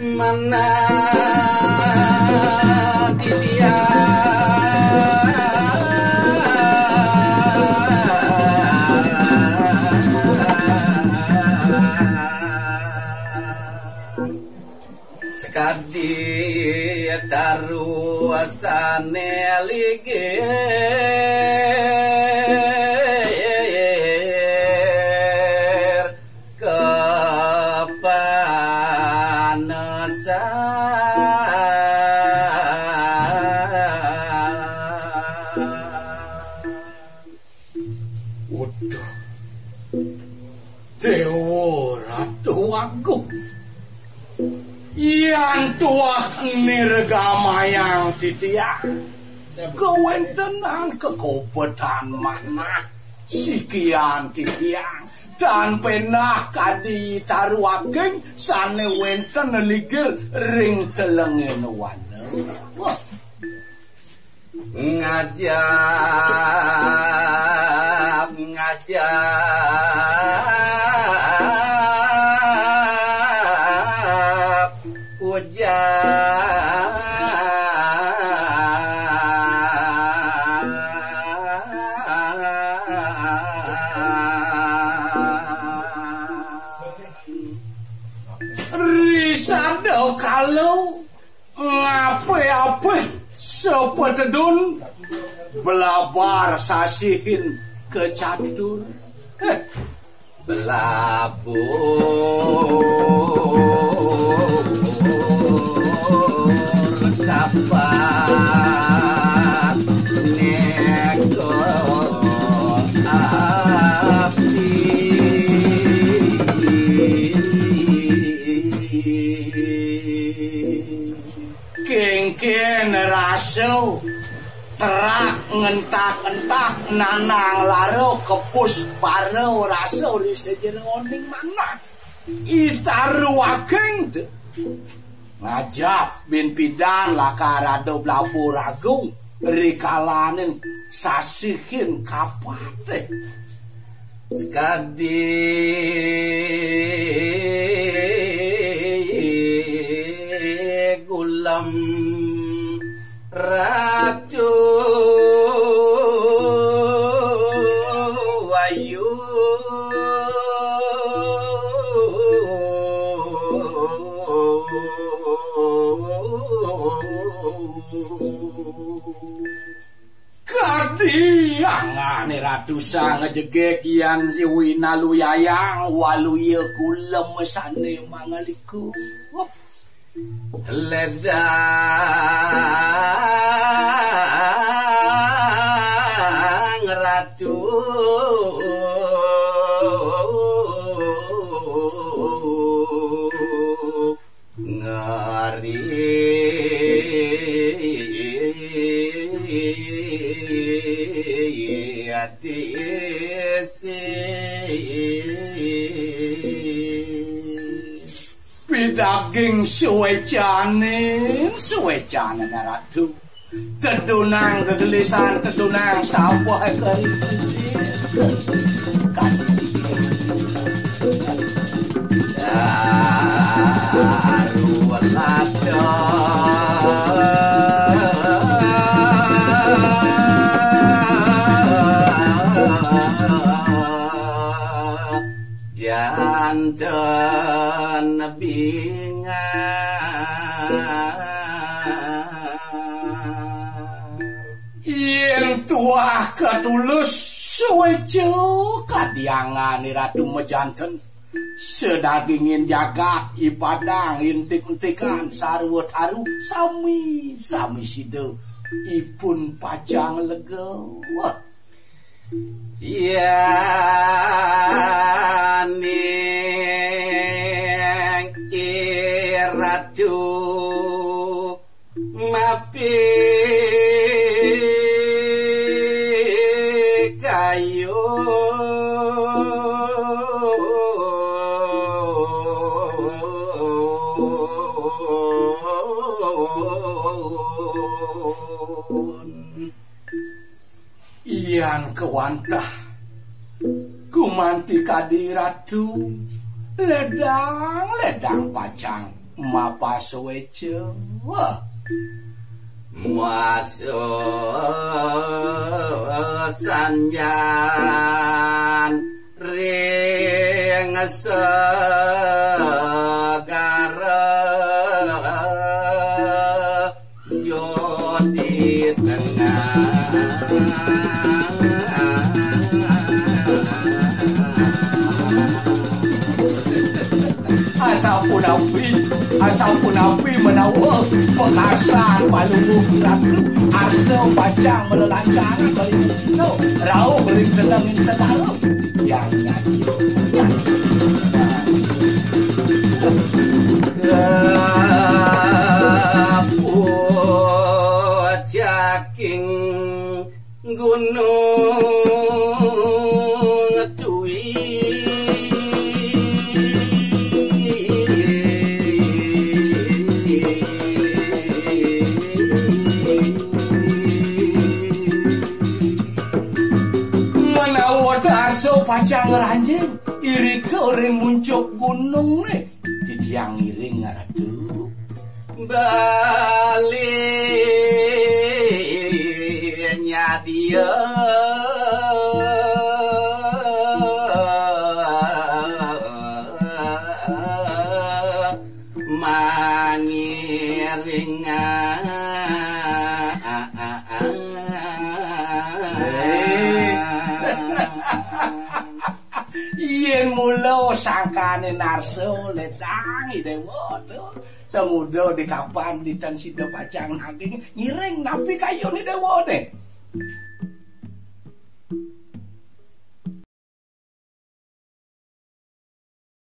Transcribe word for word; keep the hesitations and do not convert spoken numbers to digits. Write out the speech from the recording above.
Manah di dia sakadi taru sané ligir kapanesan. Uduh, Déwa Ratu Agung, yan tuah nirgamayang titiang kawéntenan kakobedan manah sikian titiang, tan péndah kadi taru ageng sané wénten ligir ring telenging wana. Wah. Ngajab, ngajab, ujar. Risada kala ngapé-apé sapatedun blabar sasihin kacatur. Heh. Blabur kapat néko api. Kéngkén rasa terak ngentak-entak nanang lara kepus para rasa ri sajeroning manah. I taru ageng té ngajab bin pidan lakar ada blabur agung ri kalaning sasihin kapaté. Sakadi gulem Ratu Ayu. Kadi angané Ratu Sang Jegég yan wina luyayang waluya gulem sané mangalika. Ledang Ratu. Ngari ati isi. Pidaging suécaning, suécaning Ratu. Tedunang gegelisan, tedunang sabeh keripisi. Kadi siki. Daru lada. Janten bingar. Yén tuah katulus suéca kadiangané Ratu majanten, sadagingin jagat ipadang intik-intikan sarwa taru sami-sami sida ipun pacang lega. Wah. Yaning i Ratu mapi kayu. Yan kawantah gumanti kadi Ratu, Ledang, ledang pacang mapasuéca. Wah. Masuk sanjan ring segara jodi tengah. Asapunapi, asapunapi menawa pekasan Palungguh Ratu, arsa pacang malelancangan bali cinta, rauh ring telenging segara, titiang nyadia. Pucaking Gunung Tui. Menawa arsa pacang ngranjing, irika ring muncuk gunung né, titiang ngiring Ratu. Bali nyadia mangiring. Yén mula sangkané narsa ledang I Déwa, to. Tang uda di kapan ditan sida pacang naging ngiring napi kayun I Déwané.